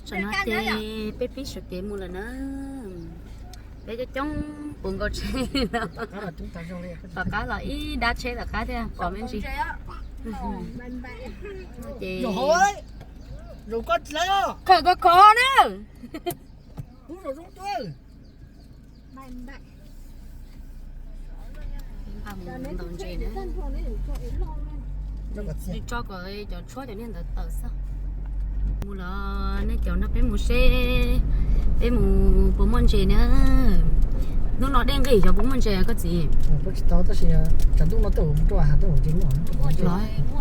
Tam no ces peb pib sawv kev mus lawm na. Peb coob coob puv nkaus tsheb no. Tom qab los ib dab tsheb tom qab thiab pom me ntsis. Ces khawm kos khov na. Ntaus ntses na. Tso kom cov tshuab cov niag ntawd tawm xwb. Mus los nej caum nrog peb mus seb peb mus puas muaj ntses na. Hnub no dej nqig xyov puas muaj ntses koj txiv. Puas tsis tau tab sis tshav ntuj no tej zaum mus rau hav tej zaum ntses muaj. Tshav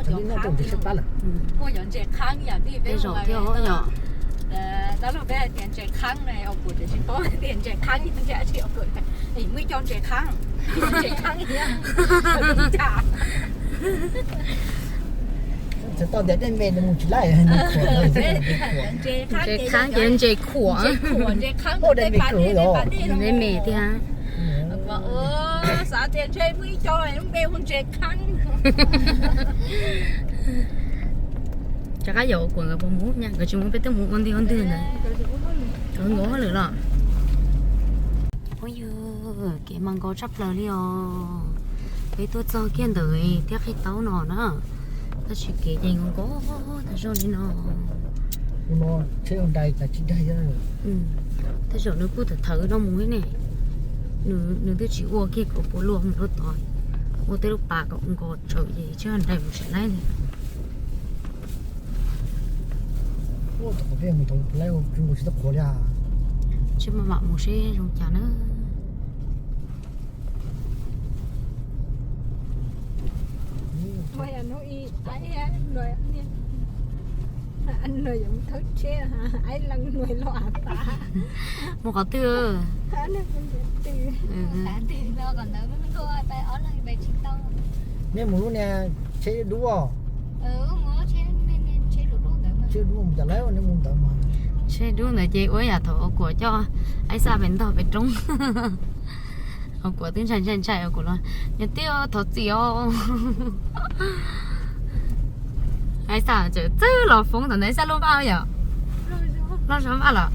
ntuj no tej zaum ntses tshiab plab lawm. Tej zaum thiab yom. Dab laug peb hais tias ntses qhab na, kuv tsis paub tias ntses qhab ntses tsis muaj cov ntses qhab, ntses qhab. Txhais tau tias dej me nws mus tsis laij. Ntses qhab ces ntses khuam. Dej me kawg os. Dej me thiab. Xav tias ntshe muaj ib co lub npe hu ntses qhab. Rov qab yaum kuam nkawd puas mus nyaj, nkawd tsis mus peb twb mus ua ntwg ua ntwg ntawd. Nkawd nkawd hauj lwm los. Phooj ywg, kev mas nkos tshaj plaws li os. Peb tuaj txog kiag ntawm Tiaj Qhib Taub no na, tab sis kev ces nkos nkos tag zog li no. Tej zaum nws kuj thawv thawv no mus ne. Nws twb tsis ua kiag kom puas luag mus rau tod, ua tej lub pas kom nkos tsawv ces tsis nraim mus tsis laib li. Tsis maj mam mus seb zoo cas na. Mus qhov twg? Nej mus lub niag tsheb dub os. Tsheb dub mus cas lawm, nej mus ntawd mas. Tsheb dub ntawd ces ua yam thaum Kuam coj Aib Xaj pem ntog pem roob. Kuam twb ntshai ntshai ntshai, Kuam los, yog tib thov txim os. Aib Xaj txawm txawj los foob, thaum ntawd Aib Xaj loj vaj yom, loj zog vaj los,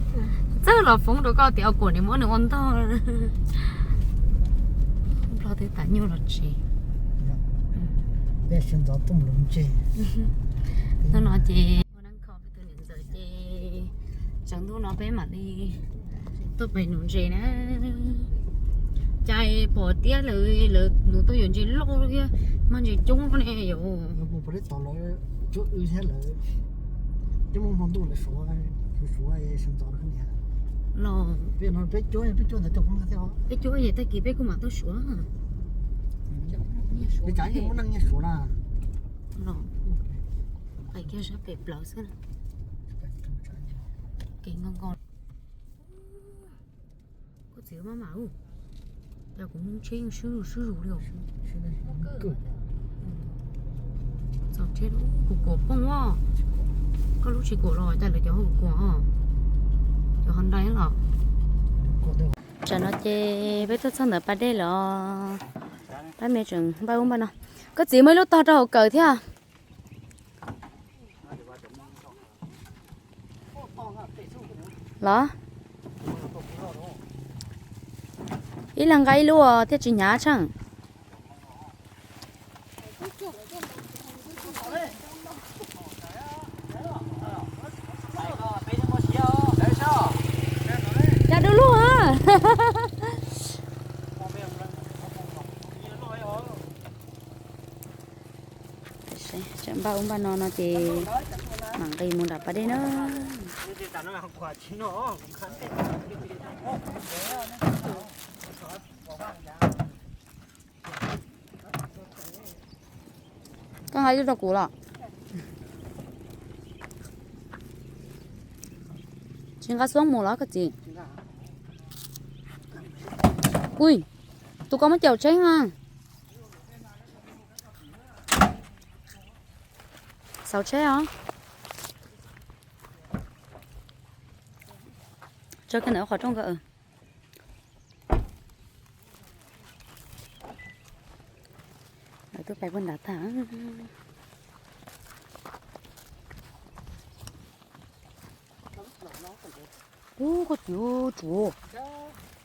txawj los foob rau koj tias Kuam nws muab nws ua ntog. Nplog twb tas nyuj los tsev. Hnub no ces ua neeb kho peb tus niam ntxawm ces tsaus ntuj no peb mam li tuaj pem nuv ntses na. Cas pom tiab lawv, lawv nuv tuaj yuav ntses loj thiab mag ntses coob ne yom. Los peb cuab, peb cuab es tag kis peb kuj mam tuaj suav. Los qais kiag sab pem plawv xwb na. Kev nkos nkos. Koj txiv maj mam, cas kuv mus tsheb yeej swb zus swb zus li os. Txaus tsheb, kuv kuam poob os. Koj lub tsis kuam los cas lawv cov kuam, cov Hyundai los. Tam no ces peb tuaj txog ntawm pas dej lawm. Pab me tseem npaj ub npaj no. Koj txiv muaj ib lub tog rau hauv kawm thiab. Los, ib leeg nqa ib lub thiaj tsis hnyav tsheej. Cas du lug a. Tseem npaj ub npaj no no ces mam nqis mus nram pas dej na. Koj nqa ib lub rau kuv los? Tsis nqa xuab mus los koj txiv? Ui, tus koj muab caum tsheb a. Xauv tsheb os. Tso kiag ntawm qhov rooj ko. Lawv twb pais puag nrad tag. Ub, koj txiv tsuav,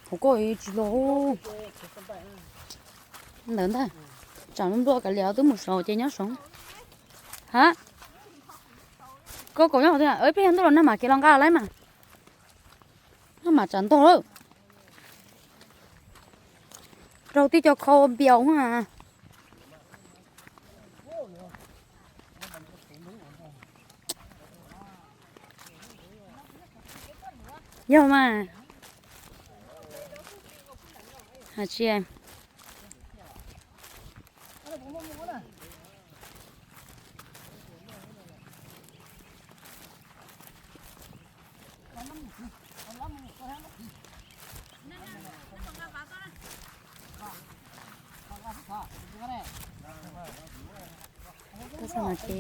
hauv koj tsis los ntawd ntag. Tsam nplua kav liam twb mus saud ces nyob saud. Ha, koj kaum nyob tiag, peb yog ntuj los nag mam kev los nqa lawm mas. Nag mam tsam ntog lawm. Raug tib co khau npias na. Yog mas. Hais tsis Koj xav no ces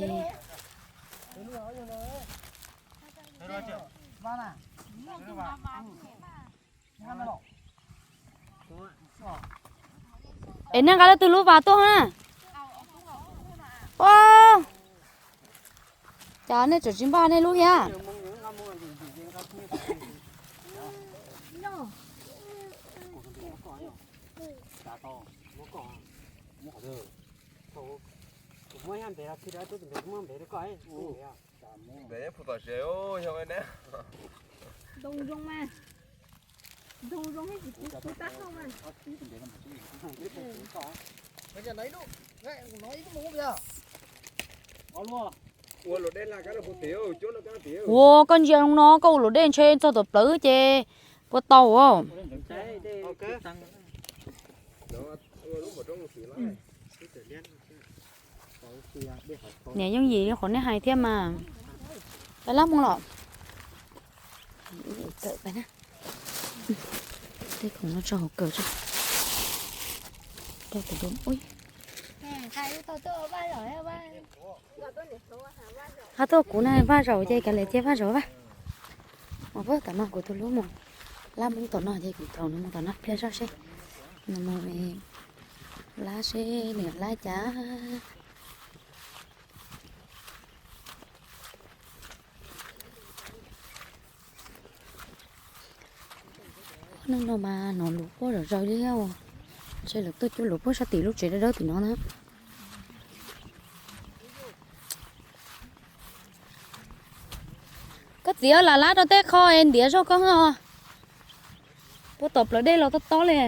es nej nqa leej twg lub vas tuaj na? Ua, cas nej tseem tsis npaj nej lub thiab? Ua koj ntsia no koj ua luam dej ntshe txog tom plawv ces puas tau. Niam yooj yim li qhov nej hais thiab mas. Peb lab moo los. Tej khoom no tso hauv kawm tso. Hab tuaj kuv na, vaj zaum ces kav liam cia vaj zaum vaj. Mas pab tom no kuv tus hlub mus lab moo tom no ces kuv thaum nws mus tom no pliag zoj seb nws mus lab seb nws lab cas. Neej no mas hnov luag puag zom zaws li os. Ntshe lawv tuaj cuab luag puag sab tim lub tsev dawb dawb tim no na. Koj txiv, lam lab rau tej qho es ntiav zog koj os. Puag tom plawv dej los tob tob li.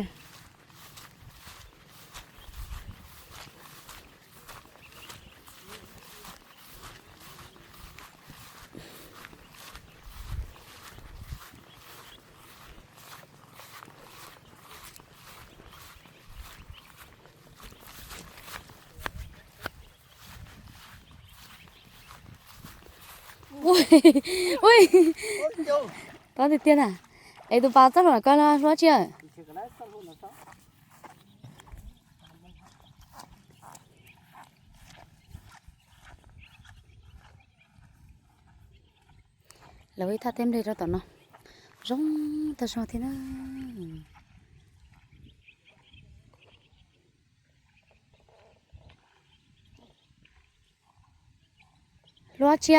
Ui, ui, tob tiag tiag na. Es tus pas txoj hlua ko no hlua tsi? Lawv ib thaj teb nplej rau tom no zoo tag zog thiab na. Hlua tsi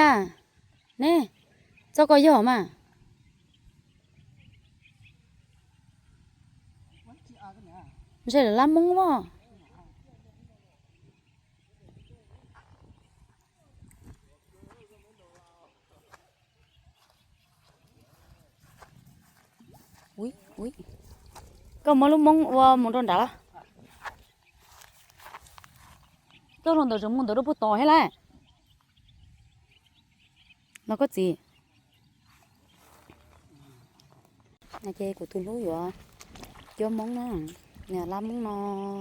ne? Txoj ko yog mas. Ntshe lawv lab Hmoob os. Koj muab lub Hmoob ua mus rau nrad los? Txoj hlua ntawd tseem mus ntawd rau puag tod thiab lauj. Los koj txiv. Ces kuv tus hlub yuav cuab Hmoob na, lab Hmoob no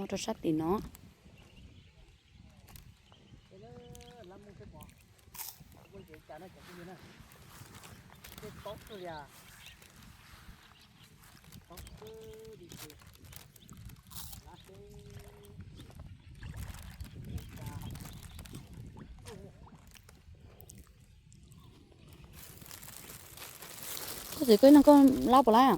rau sab tim no. Koj txiv, koj ib leeg koj lab puas lab?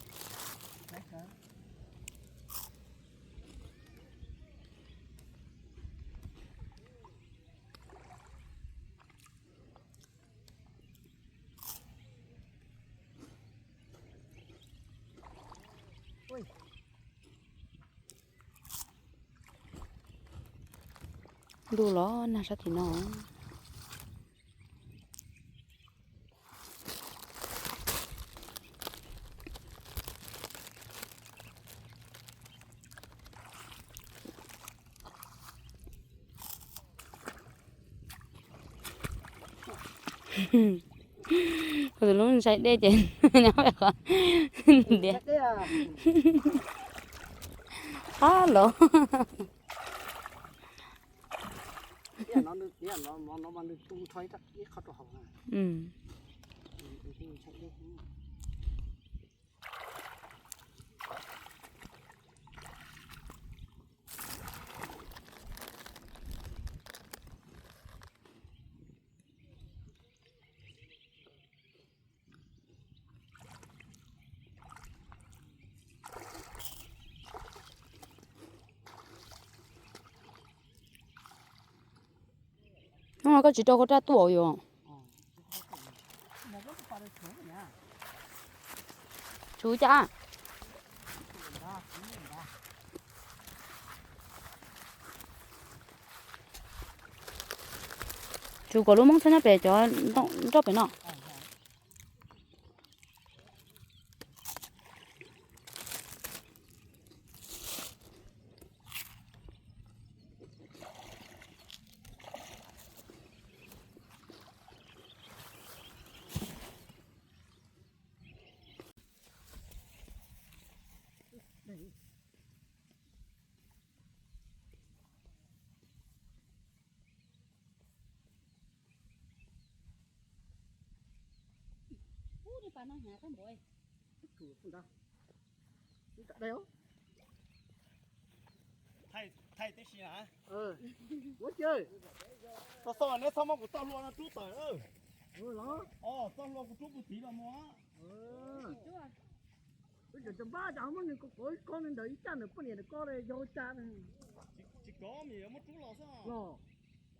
Ntuj los nag sab tim no. Kuv tus hlub ntshai dej ces nyob qhov tias qab los. Hnub no koj tsis rau koj raj tuaj yom? Tshuv cas? Tshuv kom lub moob txhob nyob pem cov nroj pem no. Thaij tib si na. Tau xauj neb txhob muab kuv txoj hlua no rub tawm. Txoj hlua kuv rub puag tid los mus. Wb tseem npaj cas muab nws kov kov ib kob ntawd ib caj ntawd poj niam ntawm koj yog ua cas. Tsis kov mas yuav muab rub los xwb. Los,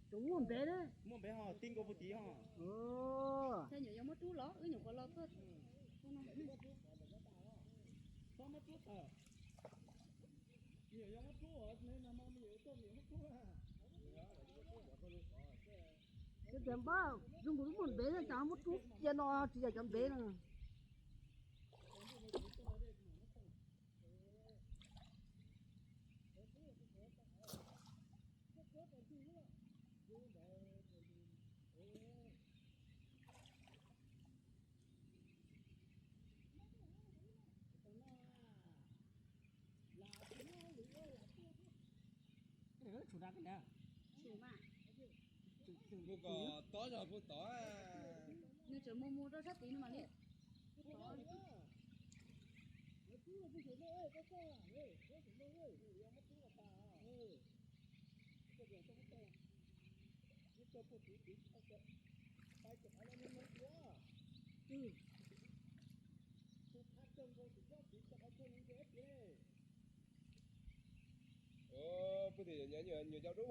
tseem muaj npev ne. Muaj npev ho tib nkaus puag tid ho. Txhob muab rub tawm. Tsis tias npaj zoo nkaus muaj npev ne, cas muab rub cia no tsis yog cov npev na. Mus kom tob zog puag tod. Nws tseem mus mus rau sab tid no mas li. Puag tim nyuam cov dub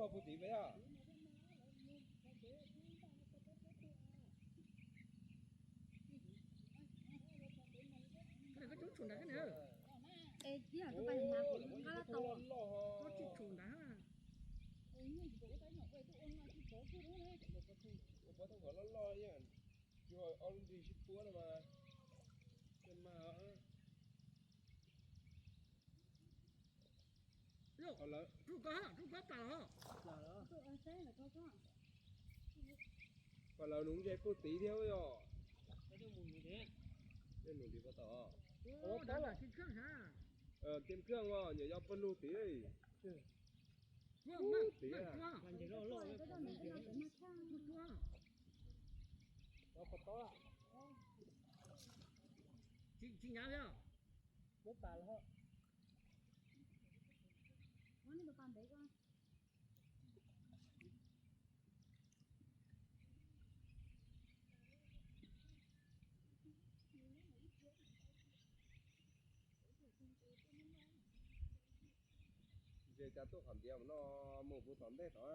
puag tim peb yog. Ua pob txha nkawd loj loj yeej cuag ob lub nrig sib puab no mas. Tej mag. Kom lawv, kom lawv nug ze puag tid thiab yog. Tej nug tid puag tod. Tiaj khaj os, nyuam yaus puag lug tid. Tid. Tsis nyav li. Ntshe cas tuaj qhov ntiav no mus puag tom ntej tod.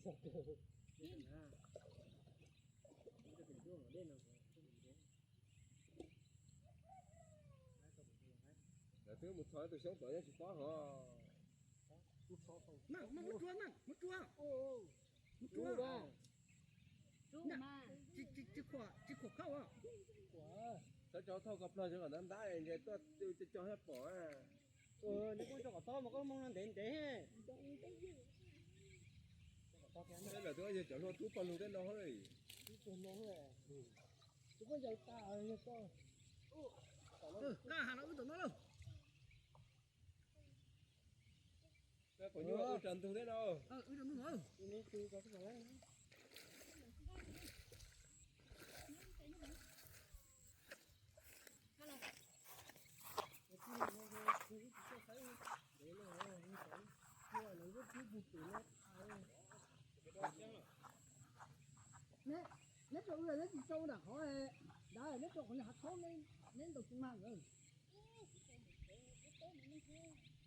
Lawv twb mus txhos tus xyoob tod yeej tsis paub hov. Muab rua, muab rua, muab rua. Txhob tso thauj koj plog kom ntab ntab ntshe tuaj coj coj thiab pom. Neb kuj tso kom tob mas koj moo no ntev ntev. Lawm twb yog cov hlua tub pog lug tej no li. Tus pog yawg tas yog koj. Qab has los wb tom no lawm. Qhov nyuaj wb rau ntug thiab no. Neb rau wb, neb tsis tso ua nram qhov, neb rau qhov hav thaub, neb ntaus tsis mag lawm. Tus los sawv ntxov, sawv ntxov ntxov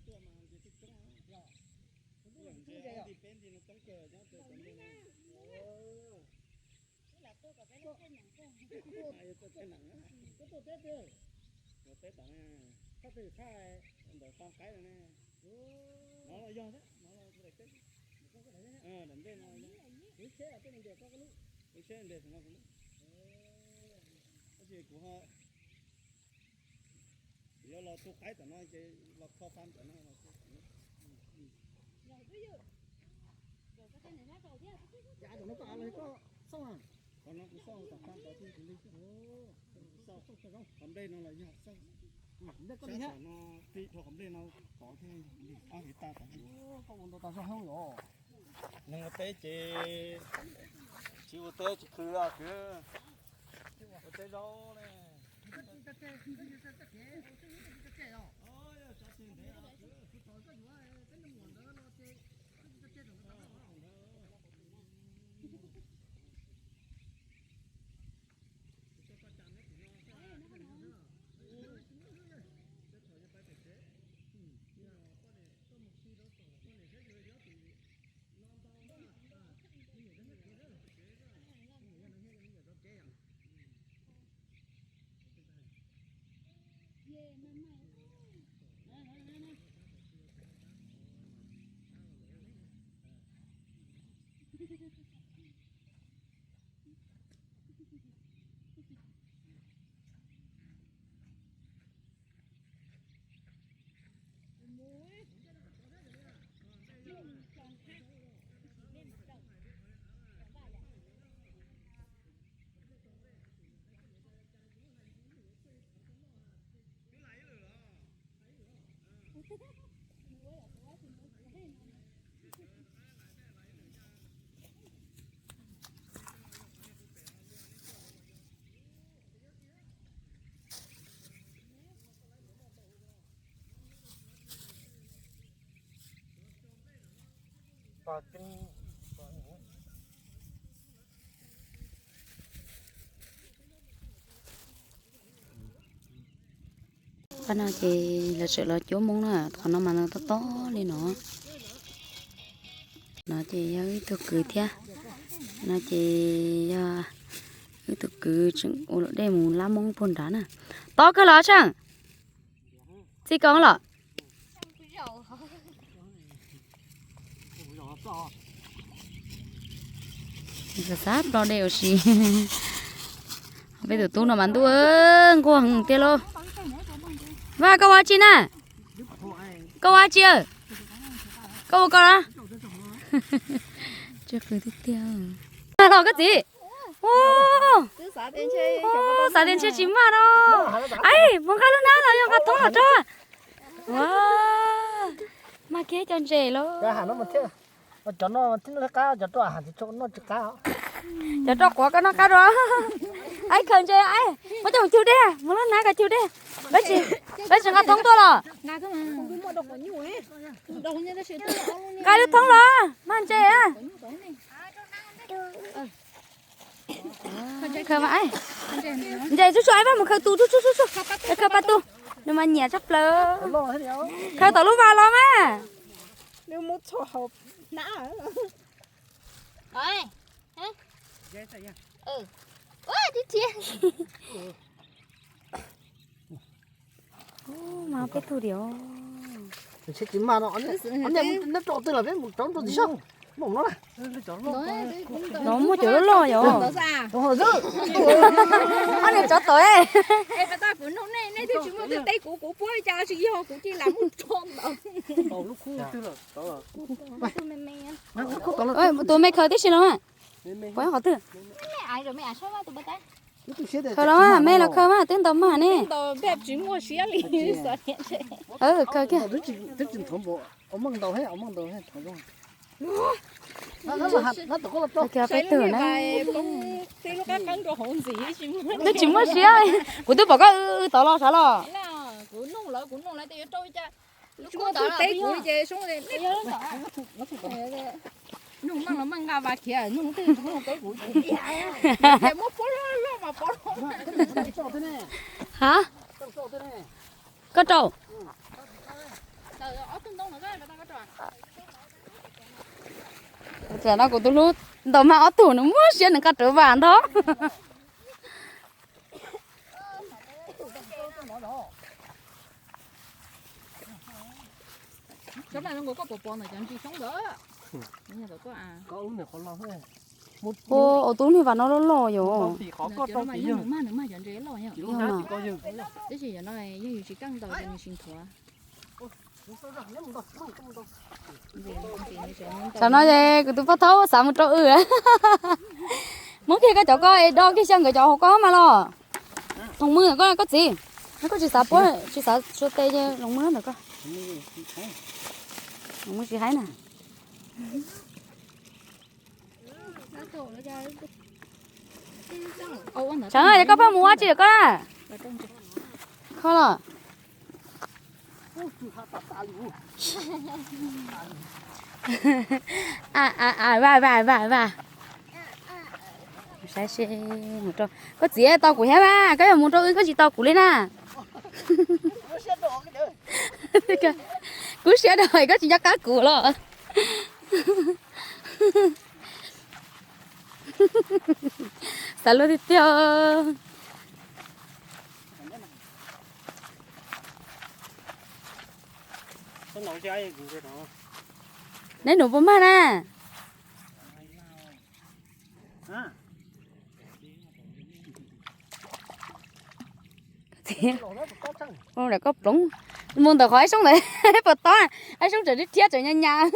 tuaj mas nce coob coob. Nce nce peb nce no coob kawg nyob rau cov ntej no. Tuaj teb, tuaj teb tom ne, ntawm Fab Qaib no ne. No los yog thiab, no los daim teb, daim ntej no, lub tsheb nres no. Tab sis kuv ho yuav los tu qaib tom no ces los kho fab tom no. Tom no koj av los koj xauj a? Qhov no kuv xauj tom fab tod thiab kuv li xauj. Qhov nplej no los yog xauj. Tom no tim dhau qhov nplej no tod thiab. Koj ua ntau tas zog los. Neeg ua teb ces tsis ua teb tsis khw los kwv. Ua teb zaub ne. Qhov no ces lawv tseem los cuab Hmoob na, qhov no mas no tob tob li no. No ces yog wb tug kwv thiab, no ces yog wb tug kwv tseem ua luam dej mus lab Hmoob puag nrad na. Tob kawg los Tsheej? Txij Koob los? Xav xav ploj dej ua si. Peb tus tub no mas ntuj nquag heev tiag lauj. Vaj, koj ua tsi na? Koj ua tsi? Koj ua koj los? Tsis qw tiag tiag los koj txiv. Xav tias ntshe tsis mag no. Ai, mus nqa lub hnab los yog nqa thoob los tso. Ua, mag kiag cov ntses los. Cov no qab, cov roj quav koj noj qab dua. Ai, khaws ntses, ai, muab coj mus cug dej, muab lub hnab kom cug dej. Peb tsis nqa thoob tuaj los? Nqa lub thoob los, mag ntses. Khaws mas, ntses tsuj tsuj, ai, vaj mus khaws tus tsuj tsuj tsuj tsuj, khaws pab tus, nws mas nyiam tshaj plaws. Khaws tom lub vas los mas. Mas peb tug diam. Neb rau twg los peb mus rau ntawd tsis sab. No muaj cov loj loj yom. Ob niag tsov tom. Tus me khaws tib si no. Pov qhov twg? Khaws los, me los khaws mas twb ntaus mag ne. Khaws kiag. Khaws kiag peb tug na. Twb tsis muaj siab, kuv twb pom koj tod los sav los. Ha? Koj rau. Tam no kuv tus hlub ntaus mag ob tug nws muaj siab nws nqa rawv vas ntag. Ua, tus niag vas no loj loj yom. Tam no es kuv tus poj thaub xav mus rau w. Muab kiag koj cov ko es do kiag xyaw nkawd cov hauv ko mas los. Loos mw ntawm koj, koj txiv. Koj tsis xav puab tsis xav sua tes ces loos mw ntawm koj. Loos mw tsis haib na. Tsam no es koj pheej mus ua tsi lawm koj na? Kho los. Vaj vaj vaj vaj. Saib seb, koj txiv tau kuv thiab mas, koj yog mus rau wb koj tsis tau kuv li na. Kuv siab dua koj tsis nco qab kuv los. Xav luag tiag tiag. Neb nuv puas mag na? Ntawm koj ploov, mus ntawm qhov aib soob ntawd puas tob, aib soob tseem rhiab tseem nyas nyas.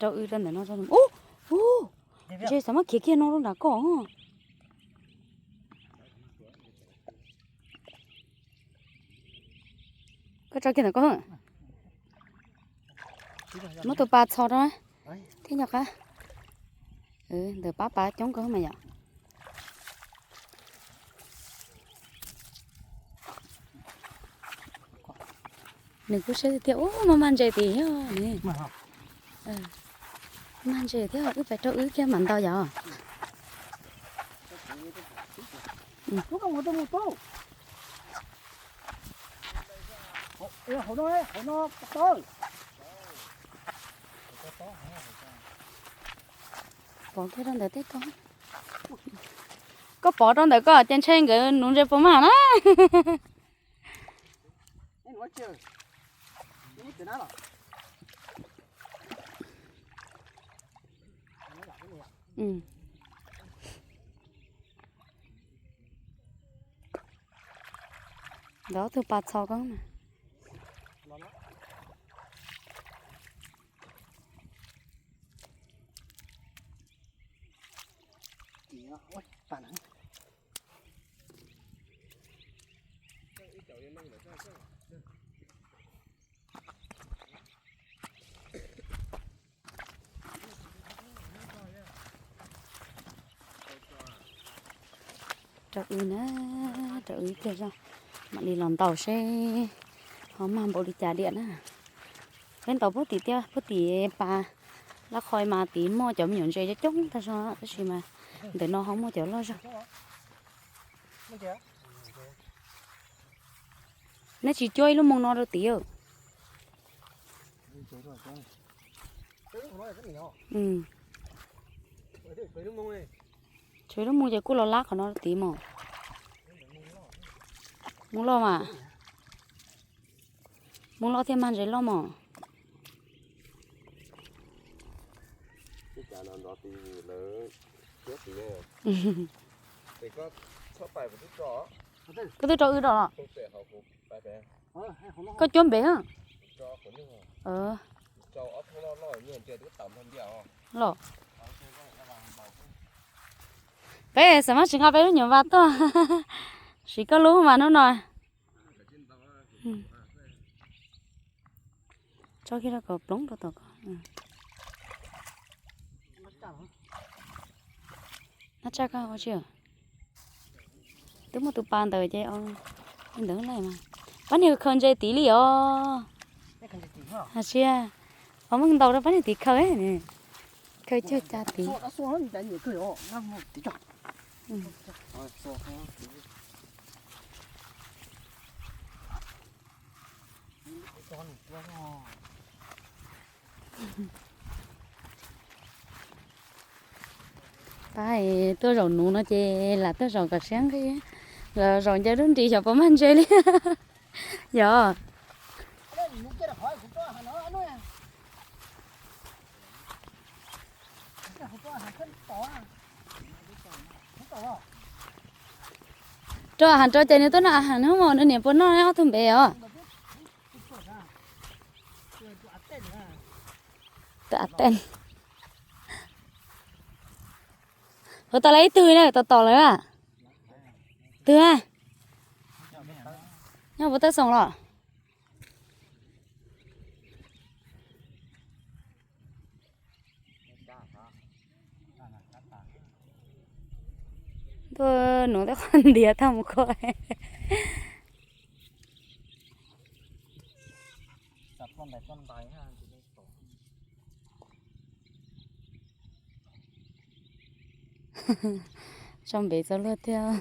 Rau wb rau ntawm no, ub, ub, ntshe xav muab khiav kiag no rau nram koj. Koj tso kiag ntawm koj, muab tus pas txhos rau thiab nco qab. Ntawm pab pas coob kawg mas yom. Nws kuj siab tiag tiag, ub, mag mag ntses tim yog ne. Mag ntses thiab, wb pais rau wb kiag mam ntaus yom. Pov kiag rau ntawm tej ko. Koj pov rau ntawm koj ces ntshe nkawd nuv ntses puas mag na. Ntawd ob tug pas txho koob na. Rau wb na, rau wb kiag zog, mam li los ntaus seb ho mag npaum li cas diam na. Peb ntaus puag tim tiaj puag tim pas lab qhoi mas tid muaj cov me nyuam ntses coob coob tag zog tab sis mas ntawm no ho muaj cov loj zog. Neb tsis cuab ib lub moo no rau tid. Tshuav ib lub moo ces kuj los lab qhov no rau tid mos. Moo loj mas, moo loj thiaj mag ntses loj mos. Koj twb rau wb rau los? Koj cuab npem. Los, peb xav mas tsis nqa peb lub nyuam vas tuaj, siv koj lub mas hnub no. Tso kiag rau kom ploov rau tom ko. Nab tsaj koj ua tsi? Twb muaj tus pas ntawd ces ntawd lawm mas. Pab niag khaws ntses tid li os. Hais tias, os, muab ntaus rau pab niag tid khaws, khaws cuag cas tid. Pab tuaj zaum nuv no ces lam tuaj zaum kom siab nqig, zaum ncaws lub nris xyov puas mag ntses li. Yog. Rau has rau ces nws tuaj noj has hnub mas nws niam puas noj ob tug npe os. Tus a tej. Ua tau lawm ib tug na, tos tos lawm a. Twg a? Nyob puas tawb xoom los? Tuaj nuv tej qhov ntiav tag mus kho. Tso npev txog luag thiab.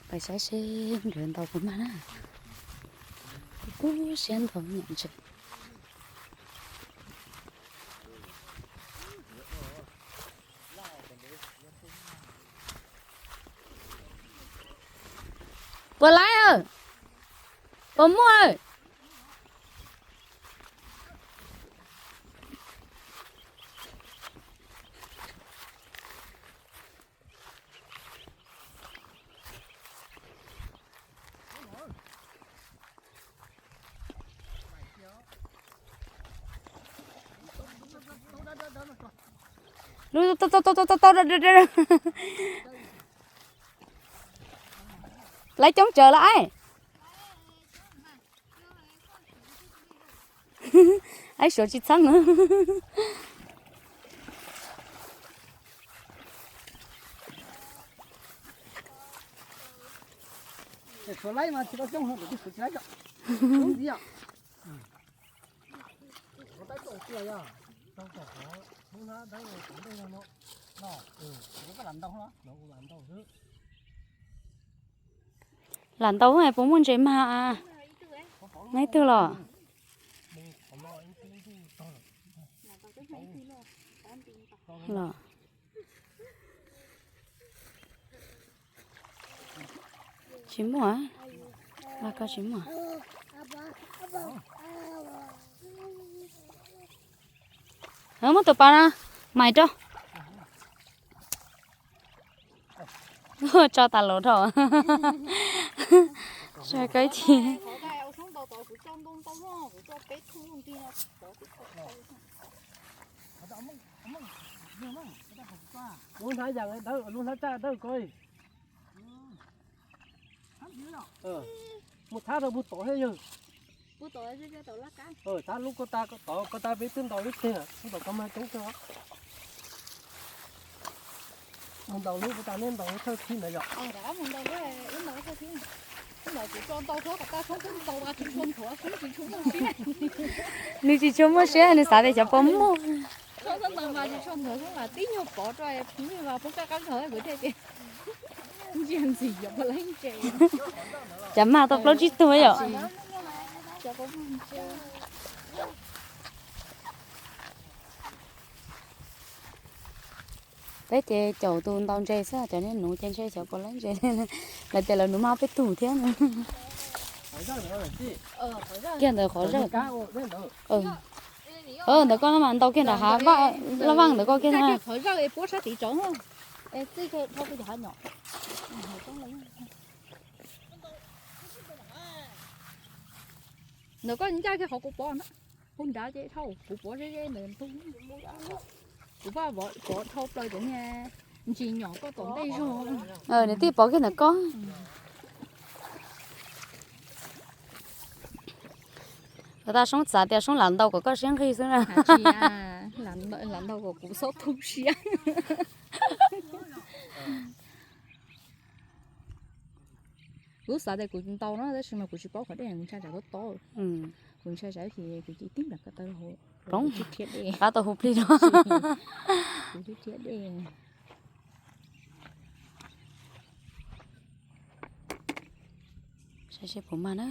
Pais saib seb nkawd ntaus puas mag na. Kuv kub siab ntaus me nyuam ntses. Puas laib aw? Puas muaj aw? Laib coob tsawv lawm. Aib, suav tsis txheeb. Lam ntau puas muaj ntses mag? Neb twg los? Los. Tsis muaj. Vaj koj tsis muaj. Muab tus pas no mais rau. Tso tas los rau. Tso koj ib chim. Lub hnab yas dawb, lub hnab tsaj dawb ko. Mus thab rau mus tod thiab yawg. Thab lub ko tas tod, ko tas peb twb ntaus ib teg, mus ntaus ko mas coob kawg. Mus ntaus lub ko tas neb ntaus thawj thib ntawd yom. Nws tsis tshua muaj siab, nws xav tias cov pos muaj. Cov mag tau plaub tsib tug yom. Peb ces caum tus ntaus ntses xwb, cov niag nuv ces ntshe xyov puas laib ntses. Lawv tias lawv nuv maj peb tug thiab. Kiag ntawd qhov zawj. Ntawd koj mas ntaus kiag nram hav laj vaj ntawd koj kiag na. Ntawm koj ncaj kiag qhov kuv pov na, kuv nrad ces dhau kuv pov ze ze ntawd. Kuv pov dhau plaws cov niag ntsis nyom koj tom ntej zog. Nws tij pov kiag ntawm koj. Lawv tas Soob txav tias Soob lam ntaus kom koj siab nqig xwb na. Lam ntaus kom kuv txhob tu siab. Kuv xav tias kuv ntaus no tab sis mas kuv tsis paub qhov dej, kuv ntshai tsam tob tob. Kuv ntshai tsam kuv cia tib nplam ko taw hauv, qab tau hu plig no. Kuv twb thiab dej. Saib seb puas mag na.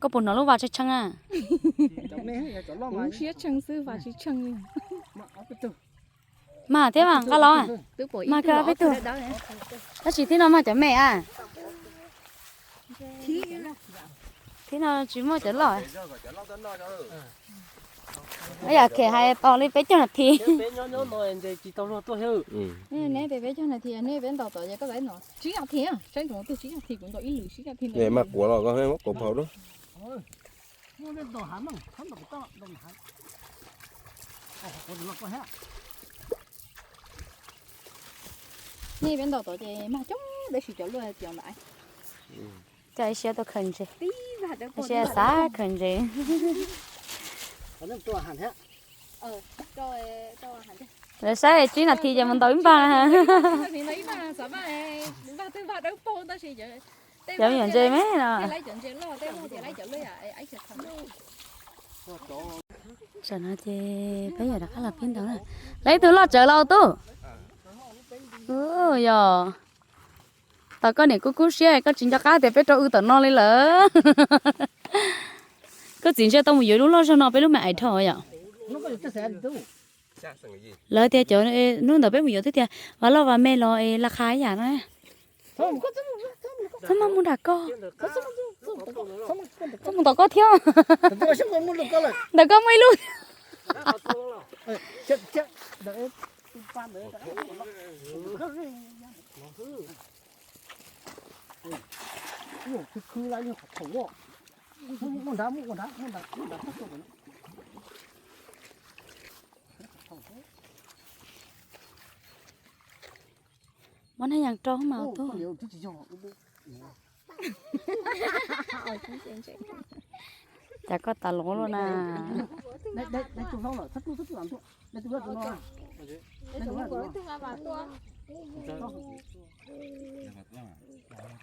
Koj puas hnov lub vas tshee tshee a? Kuv siab tshee xwb, vas tsis tshee li. Mag thiab mas nqa los. Mag kawg peb tug. Tab sis thib no mag cov me a. Thib no tsis muaj cov loj. Yam khem hais tos li peb caug nas this. Neb peb caug nas this neb peb ntaus tom ces koj txais no tsib nas this, saib ntsoov tus tsib nas this kuv ntaus ib lwm tsib nas this. Mag quav los koj muab quav phau lub. Nej peb ntaus tod ces mag coob tab sis cov luaj cov ntawd. Coj ib siab tuaj khaws ntses. Ib siab xav khaws ntses. Lawv saib tsib nas this ces mus ntaus ib npag. Cov me nyuam ntses me no. Tam no ces peb yuav rov qab los pib ntaus na. Lawv ib tug loj tsawv los tub. Yog. Tos koj niam kub kub siab koj tsis nco qab tias peb rau w tom no li lawm. Koj txiv ntshe tau mus yuav lub loj zog no peb lub me ais dhau yom. Lawv tias cov hnub ntawd peb mus yuav twb tias vas loj vas me los es laj qha ib yam na. Txhob maj mus nram koj. Txhob mus tom koj thiab. Ntawm koj muaj ib lub. Muab nab yees rau mas tub. Cas koj tas lov luaj na.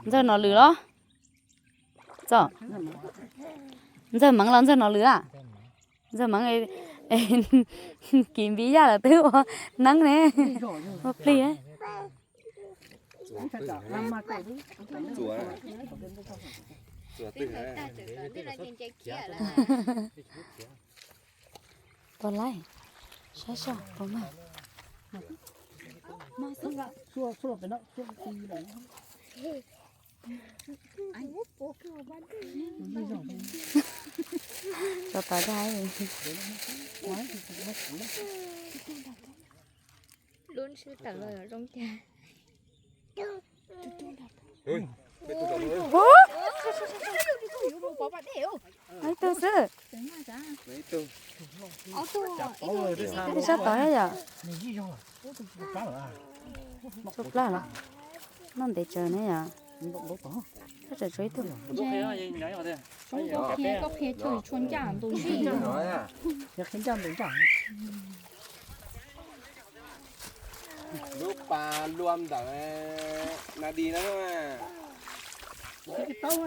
Ntxawg Nom Lwm los? Txo, Ntxawg Meev los Ntxawg Nom Lwm a? Ntxawg Meev, kis npiv yaj lawm twb ua neeb ne, ua plig. Puas laib? Saib seb puas mag. Tau tas dab. Lub sib tawm los zoo cas. Ib tug xwb. Ib sab tod thiab yom. Tshuav plab los? Noj ntev tsawv ne yom. Tshuav tshuav ib tug. Lub pas luam ntawm Nas Dis na. Tiaj qhib taub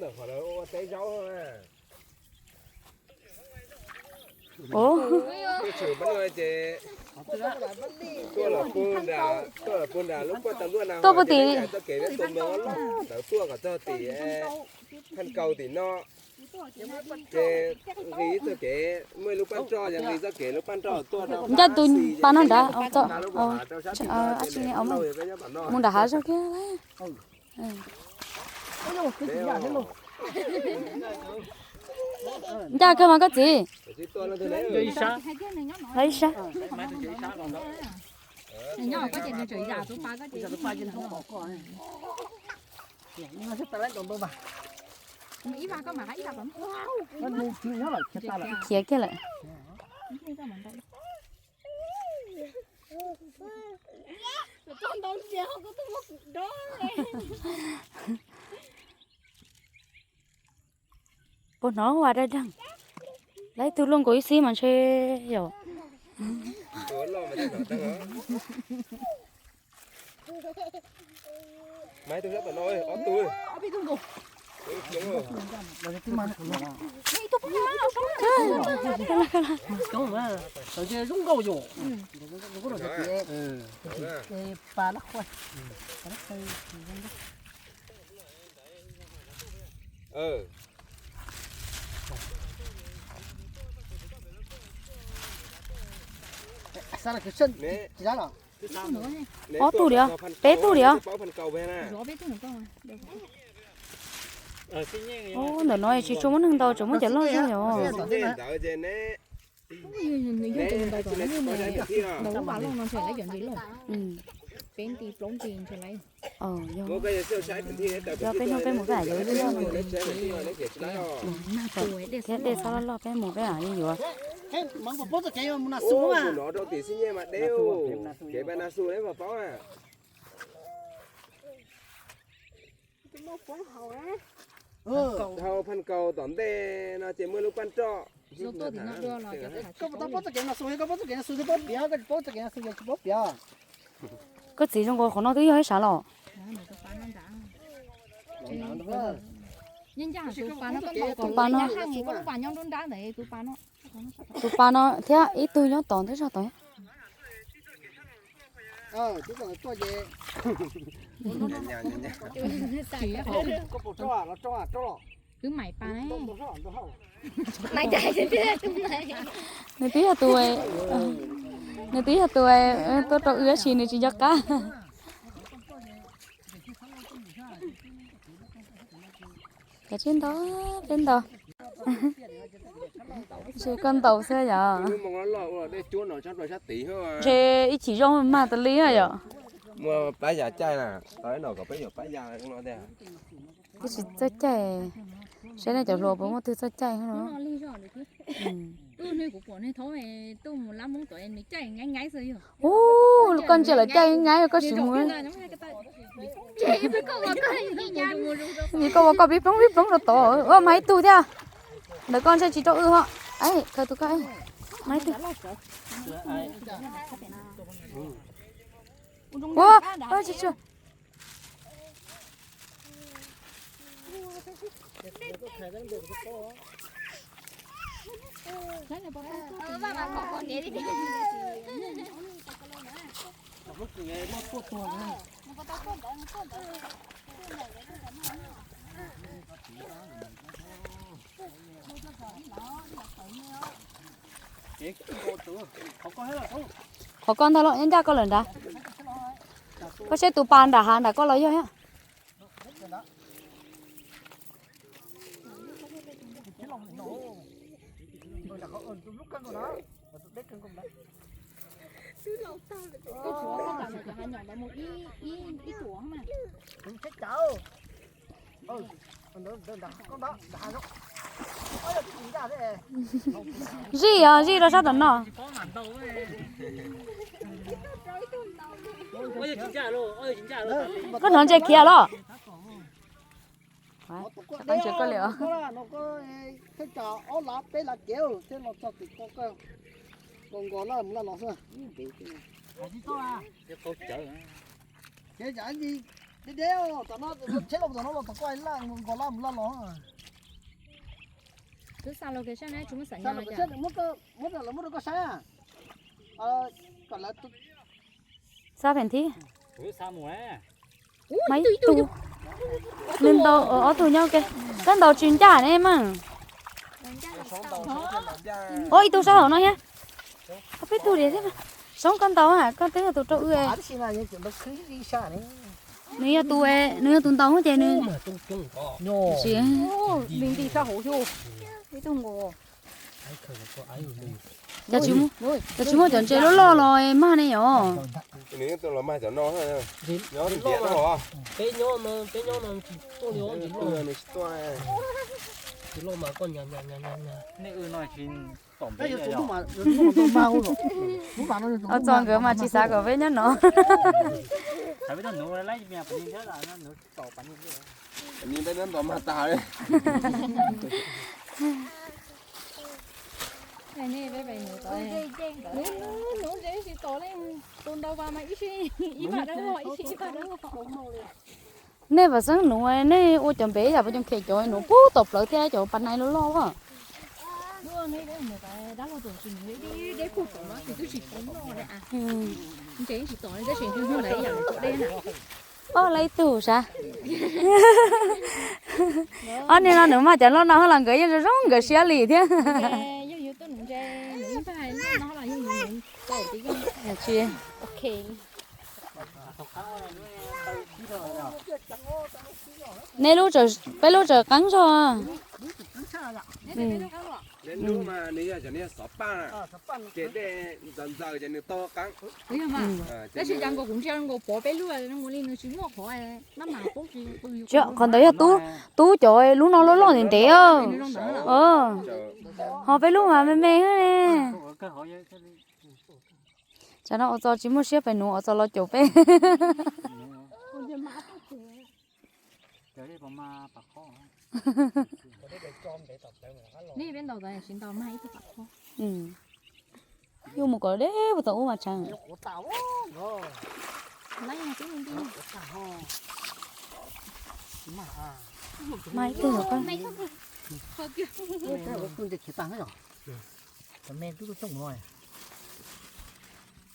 ntawm qhov lawv ua teb zaub. Tuaj puag tim txoj kev peb tus me loj ntawd tuaj kom txog tim Phaj Kaus tim no. Ces nqis txoj kev muaj ib lub paj nroj, yog nqis txoj kev lub paj nroj tuaj rau Ncaj tus pas no nrad, mus nram hav zog kiag. Ncaj kawg mas koj txiv. Ib sab. Khiav kiag lawm. Puas hnov ua daj daj. Lawv ib tug luaj nkaus ib xib mas ntshe yom. Ob tug li os, peb tug li os. Ntawm no tsis tshua muaj neeg ntau, tsuas muaj cov loj zog os. Yog peb hnub peb mus peb yog ib lub loj no thiab dej txhob loj loj, peb mus peb yeej yuav. Dhau Phaj Kaus tom ntej no ces muaj lub paj nroj. Koj txiv, zoo nkaus qhov no twb yog ib sab los. Tus pas no, tus pas no thiab ib tug nyob tod ntab zog tod. Nws twb yog tus, nws twb yog tus tuaj rau wb tab sis nws tsis nco qab. Kav tsij ntaus, peb ntaus. Ntshe koj ntaus xwb yom. Ntshe ib chim zoo mag tas li yom. Muaj pab ya caij na, tau ib no kom peb yuav pab ya no tiag. Twb tsis txawj caij, saib nej cov hluas puas muaj twg txawj caij no. Ub, koj ntsia lawv caij nyaib koj tsis mus. Vim koj ua koj pib ploog pib ploog rau tod, ua mas ib tug thiab. Ntawm koj ntshe tsis rau wb ho. Khaws tus koj, mas ib tug. Ua, tsis tshua. Qhov koj ntag los, nyob ncaj koj lawm nrad. Koj saib tus pas nram hav nram koj los yog thiab. Zij os, zij rau sab tom no. Koj hnov ntses khiav los? Xab phem thiab. Mas ib tug, nws ntaus ob tug nyob ke, koj ntaus tsis ncaj ne mas. Ua ib tug sab hauv no thiab. Peb tug diam thiab. Soob koj ntaus, koj twb yog tus rau wb. Nws yog tus, nws yog tus ntaus ces nws, ib tug nkaus. Cas tsis muaj cov ntses loj loj los mag ne yom? Nws nyob tus los mag cov no, nyob ntiav no. Peb nyob no, peb nyob no tsis tuaj li, nws tsis tuaj. Tsis loj mas koj nyas nyas nyas nyas. Nej wb no tsis tom npe. Ua txog nkawd mas tsis xav kom peb nyob no. Ni peb nyob nto mag tas li. Nej vam xeeb nuv, nej ua cov npe yam puas cov khem cov nuv pub tom plawv thiab cov pas nai loj loj as. Ob, lawv ib tug sav. Ob niag no nws mag cov loj no los nkawd yeej zoo zoo nkawd siab li thiab. Nej lub, peb lub tseem qeeb zog. Lub mas nws yog cov niag xov paj, ces dej ntxaws ntxaws ces nws tau qeeb. Tab sis cas nkaus kuv ntsia nkaus pov peb lub zoo li nws tsis muaj qhov, qhov ntawd yog tub, tub cov lub no loj loj ntev ntev. Ho peb lub mas me me. Tsam no Ua Txos tsis muaj siab pem nuv, Ua Txos los caum peb. Yuav mus kom deb puag tom ub mas tseev. Mas ib tug.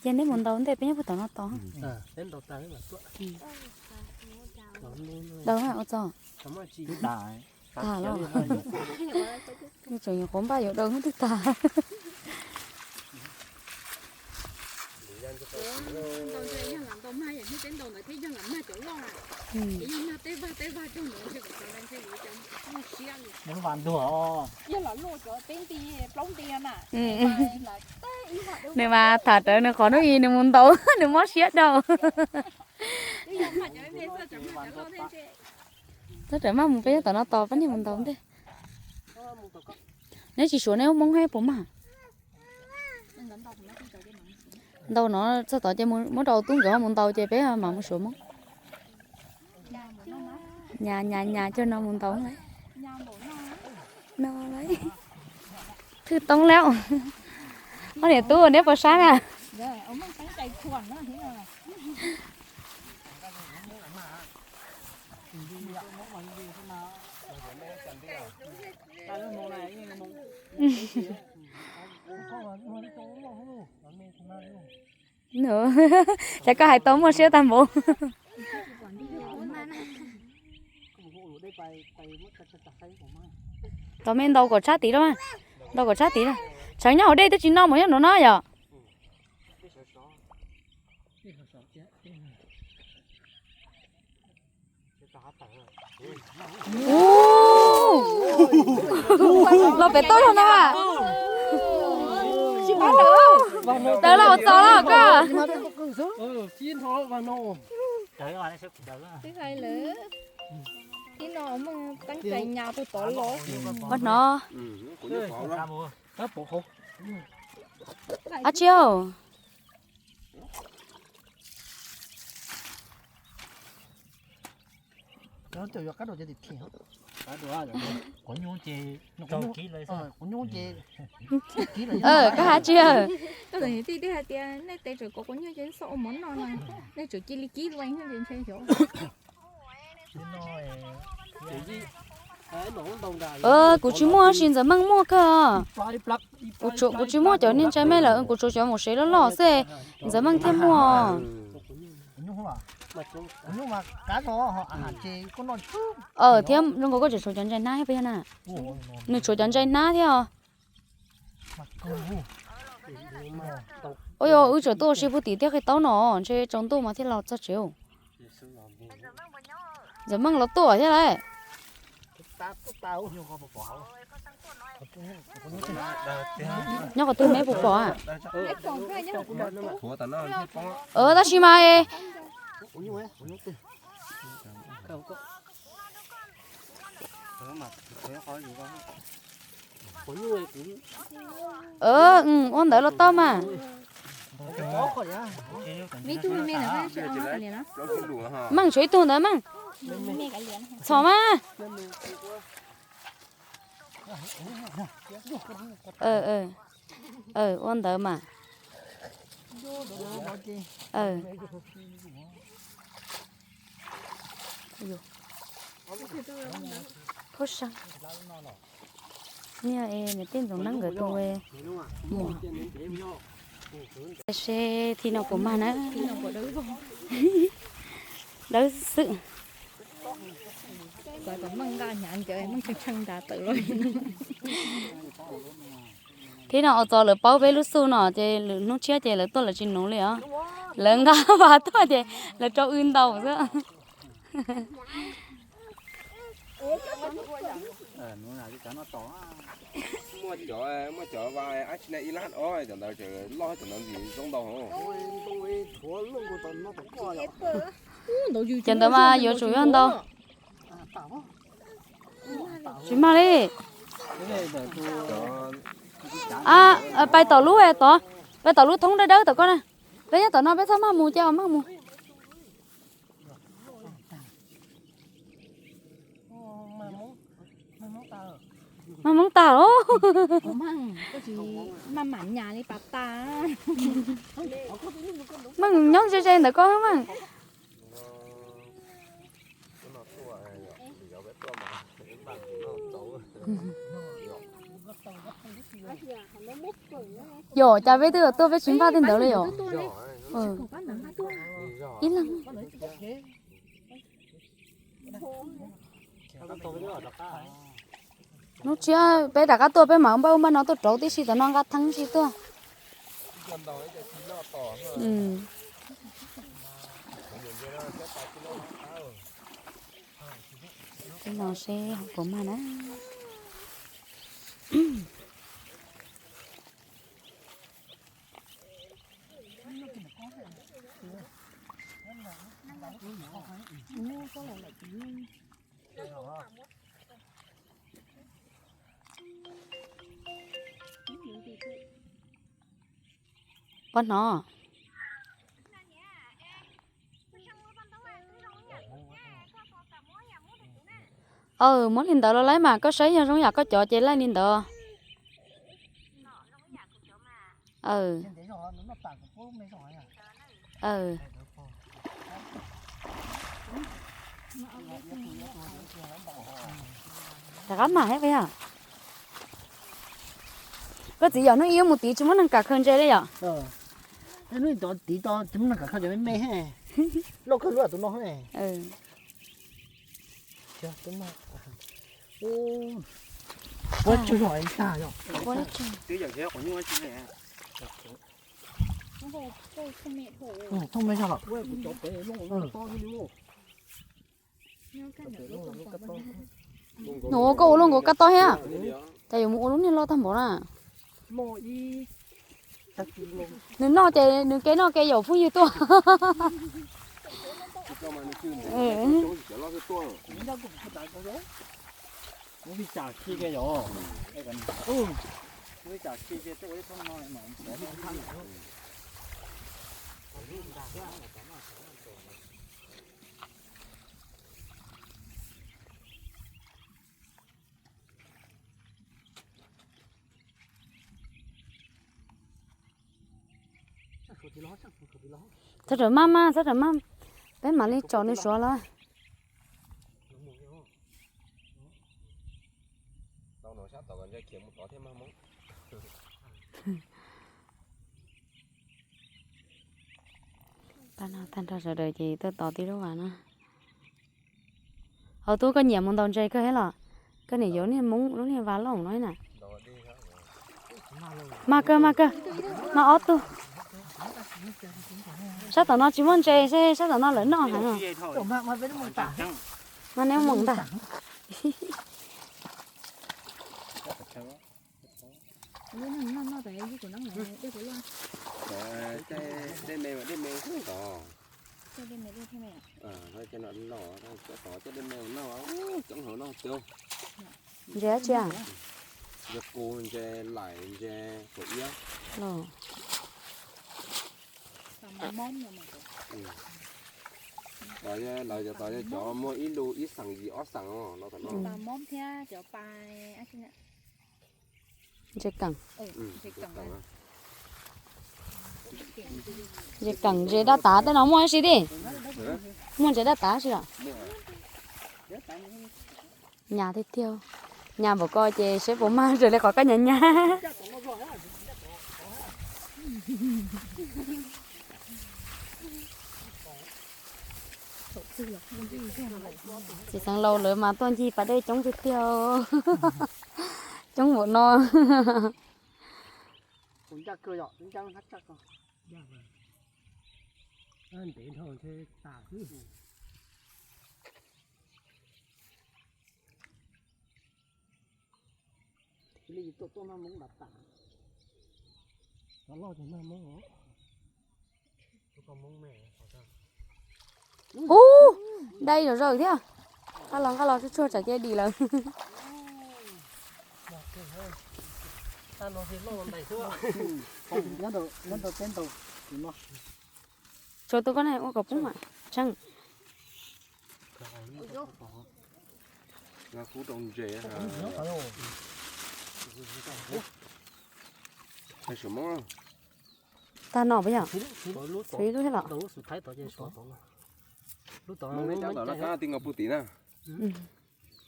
Ces neb mus ntaus ntej, peb nyob puag tom no tos. Daws Ua Txos. Tag los. Tseem nyuam qhuav npaj yuav daws twb tag. Nws mas tham rawv nws qhov hnub i nws mus ntaus nws mob siab dhau. Txhob rawm maj mus, peb nyob tom no tos pab niag mus ntaus ntej. Neb tsis suav neb ub Hmoob hab puas mag? Ntaus no txog tod ces muab rau tub nkawd ho mus ntaus ces peb mam mus suav Hmoob. Nyas nyas nyas coj no mus ntaus lawm. No lawm. Thwj toob lawm. Ob niam tub neb puas sab na? Cas koj hais tau muaj siab tag npaum. Tos me ntaus kom tshab tid los mas. Ntaus kom tshab tid los. Tsheev nyob hauv dej twb tsis noj mus nyob nuav no yom. Los pem toj los na. Tsis pab lawm. Tawm los ua txos los koj. Twb hais lawm, tib no meej teeb cai nyas puag tod los. Ua hnov. Ab tsi au. Koj hais tsi? Koj tij hais tias nej tes tseem kov quav nyuj ces xoj ua mov noj no, nej tseem cia li kib leej ntshe xyov. Kuv tsis muaj, sis Ntxawm Meej muaj kawg. Kuv tsis muaj cov niag ntshai me lawm, kuv tsuas cov maum sev loj loj xwb, Ntxawm Meej thiaj muaj. Thiab zoo nkaus koj tseem tshuav cov ntshai hnab thiab puas yog na? Nws tshuav cov ntshai hnab thiab os. Ua yog wb tseem tuaj ua si puag tim tiaj qhia taub no ntshe tsaus ntuj mas thiaj los txog tsev. Ntxawm Meej los tuaj thiab lauj. Nyob qhov twg me puas pom? Tab sis mas ua ntawd los tau mas. Meej tshuav ib tug ntawd Meej. Txhom mas. Ua ntawd mas. Niag niam tij Ntxoov Neeb nkawd tus muam. Seb thib no puas mag na. Dawb xwb. Thib no ua txog lawv paub peb lub xub no ces lwm hnub tshiab ces lawv tuaj lawv tsis nuv li os. Lawv nqa vas tuaj ces lawv rau wb ntaus xwb. Muaj cov, muaj cov vas ab tsi na ib lab os, cov ntawd tseem loj, cov ntawd ntxim zoo ntau. Cov ntawd mas yuav tsum yog ntau. Tsis mag li. Pais tom lub tod, pais tom lub thoob dawb dawb tom koj na. Peb nyob tom no peb txhob mag mus ces mag mus. Mag Hmoob tag. Meej nyob ze ze ntawm koj Meej. Yog cas peb twb tuaj peb tsis npaj tej ntawd li yom. Ib leeg. Hnub tshiab peb rov qab tuaj peb mam npaj ub npaj no tuaj rauv tib si, tom no nqa theeb si tuaj. No seb puas mag na. Pab hnov. Aw, muab li ntawd los laib mas koj saib yog zoo yam koj cov ces laij li ntawd. Aw. Rov qab mam thiab puas yog? Koj txiv yom, hnub ib wb mus tid tsis muaj neeg kam khaws ntses li yom? Hnub tid tsis muaj neeg kam khaws cov me me. Loj kawg lub tus no. Puab tsuag tag yom. Thooj me zog los. Nuav koj ua lub nkaus kab tob thiab, cas yuav mus ua lub niag loj tag npaum na. Nws noj ces nws ke noj ke yaum phooj ywg tuaj. Txhob rawm maj maj, txhob rawm maj, peb mam li tsom nws suav los. Tag nrho sawv daws ces tuaj tos tib lub vas na. Hauv tub, koj nyiam mus ntaus ntses kawg thiab los? Koj niam yuav niag Hmoob lub niag vas looj no na. Maj kawg, maj kawg, maj ob tug. Sab tom no tsis muaj ntses, sab tom no lawv noj heev. Mas neb mus ntag. Ntses dab tsi? Lawv cov tod muaj ib lub ib xees yim ob xees no. Ntses keem, ntses keem, ntses dab tav tej no muaj ib si tiag. Muaj ntses dab tav si los? Nyas tiag tiag. Nyas npaum ko ces seb puas mag raws li qhov koj nyas nyas. Txiv xeev laus lawv mas tuaj ncig pas dej coob tiag tiag. Coob npaum no. Ub, dai zom zaws thiab. Nqa los nqa los tsuag tsuag tsam cia dim lawm. Tshuav tus koj ne ua kom poob mas tsheej. Tag no puas yog? Tshuav ib lub thiab los?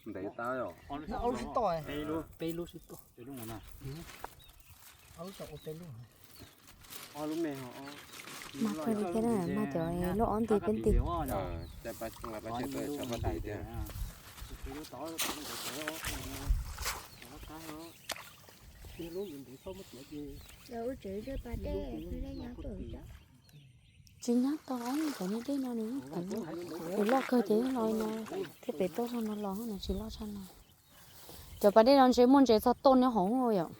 Ntev tas. Mas kawg li thiab na, mas cov lub ob nti peb nti. Tsis nyab tau, cov niag dej no nws yeej pev, nws loj kawg ces yeej los no, thiab pem tuaj zog no los no tsis loj tshaj no. Cov pas dej no ntshe muaj ntses txog tuaj nyob hauv yom.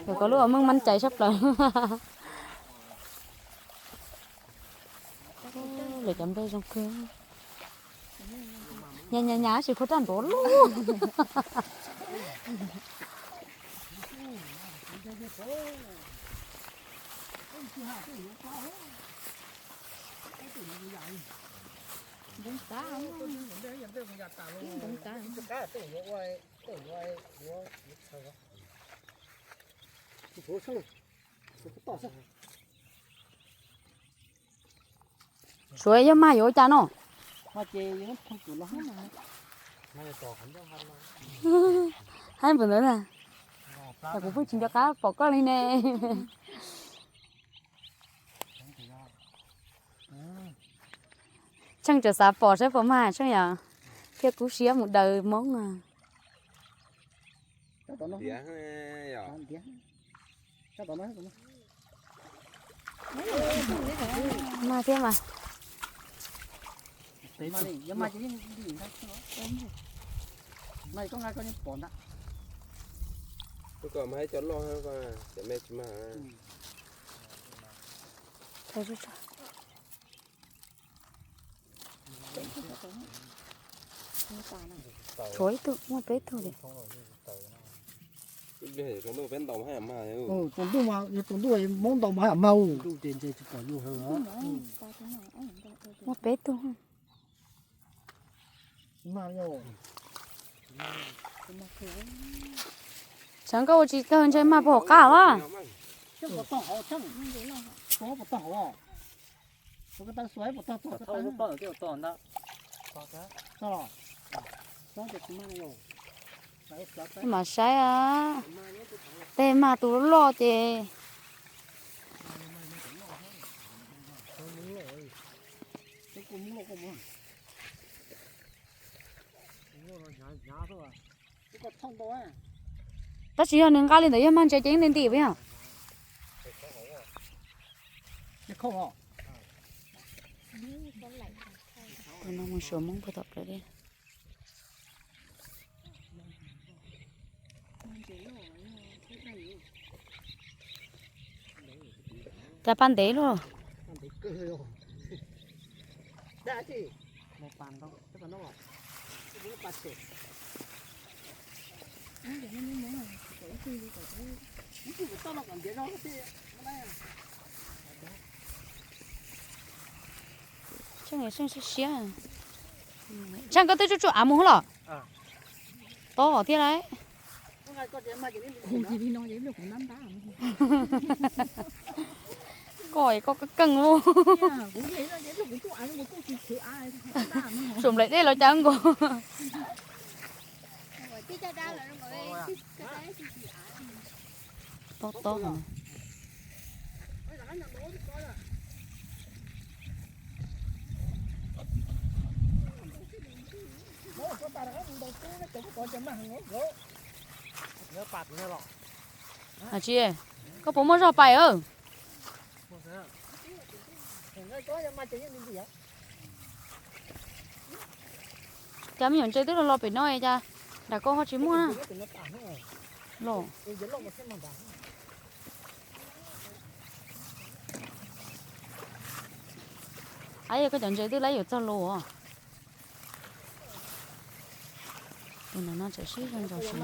Lawv ko lub meej maj cais sab plaws. Lawv cov nplej zoo kawg. Nyas nyas nyas tab sis khuv raj nrov loj. Suav yog mag yuav ua cas no? Haib npaum ntawd na, kuv pheej tsis nco qab pom koj li ne. Tsheej tseem xav pom saib puas mag Tsheej yom, thiab kub siab mus daws Hmoob. Mag thiab mas. Mas koj nqa koj yeej pom ntag. Lub ko mas ib co loj, cov me tsis mag. Tshuav ib tug, muaj peb tug li. Tus ntuj peb ntaus mas haj yam mag. Tus ntuj mas, yog tus ntuj Hmoob ntaus mas haj yam mag. Muaj peb tug. Xyov koj ua tsis tawg ntshe mag puag hauv qab a. Mam saib a, tej mag tus loj loj ces. Tab sis yog nws nqa li ntawd yog mag ntses ces yeej nti nti puas yog? Tus no mus suav Hmoob puag tom plawv li. Cas pa ntev luaj. Tseej siab siab. Tseej koj twb tsuj tsuj av mus los. Tob thiab lauj. Koj koj keej keej. Suam nplaim dej los cas nkaus. Tob tob. Hais tsis, koj puas muaj zog pais? Cas me nyuam ntses twb los los pem no cas nram ko ho tsis muaj na. Los. Ab, yog koj cov ntses twb laib yuav txog los. Tus no no tseem sib zog ntsos siv.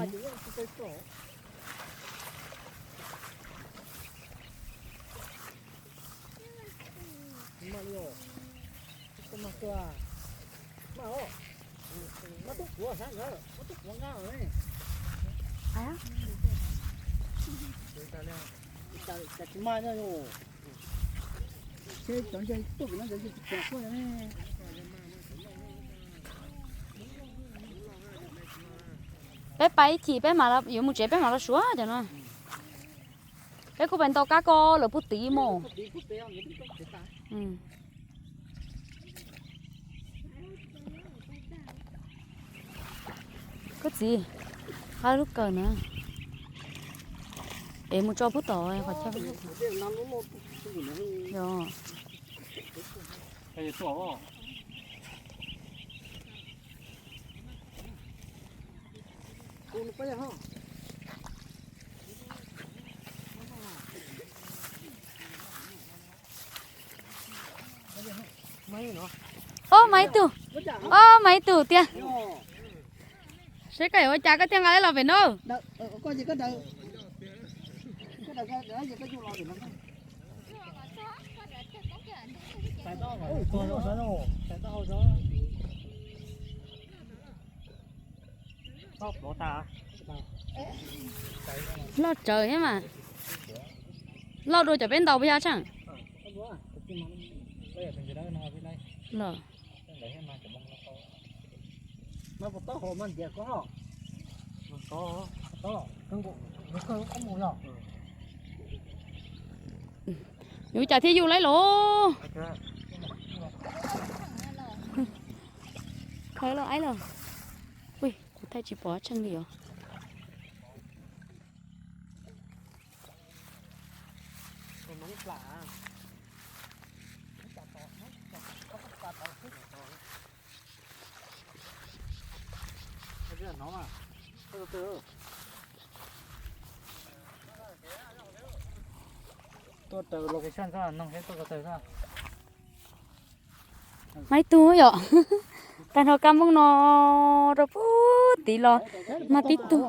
Peb pais ib chim peb mam yuav mus tsev peb mam los suav cov no. Peb kuj pais ntaus kab ko lawv puag tid mus. Koj txiv, qab lub kawm na. Es mus tso puag tom qhov chaw. Yog. Ob, mas ib tug, ob, mas ib tug tiag. Seb koj yuav ua cas koj thiaj nqa tau los pem no. Loj tsawv thiab mas. Loj dua cov peb ntaus puas yog Tseej? Los. Yuav cas thiaj yuj laib los? Khaws los aib los. Ui, kuv thaij tsis pom Tseej li os. Mas ib tug yom, tag nrho kab mooj no rau puag tid los mas tib tug.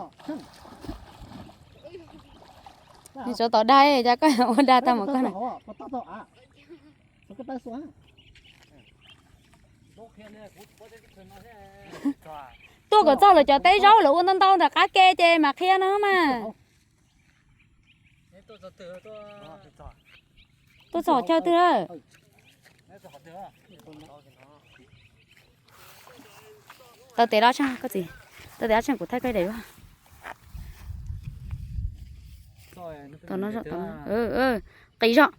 Nws tsov tom dag, cas koj ua dag tag mas koj na. Tuaj kom txog lawv cov teb zaub lawv ua ntau ntau nram qab ke ces mam qhia no mas. Tuaj txog chaw twg? Taw tes dab tsi koj txiv? Taw tes dab tsi kuv thaij koj daim duab. Tom no zoj, tom no, qis zoj.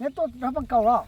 Neb tuaj nrog paj kaus los?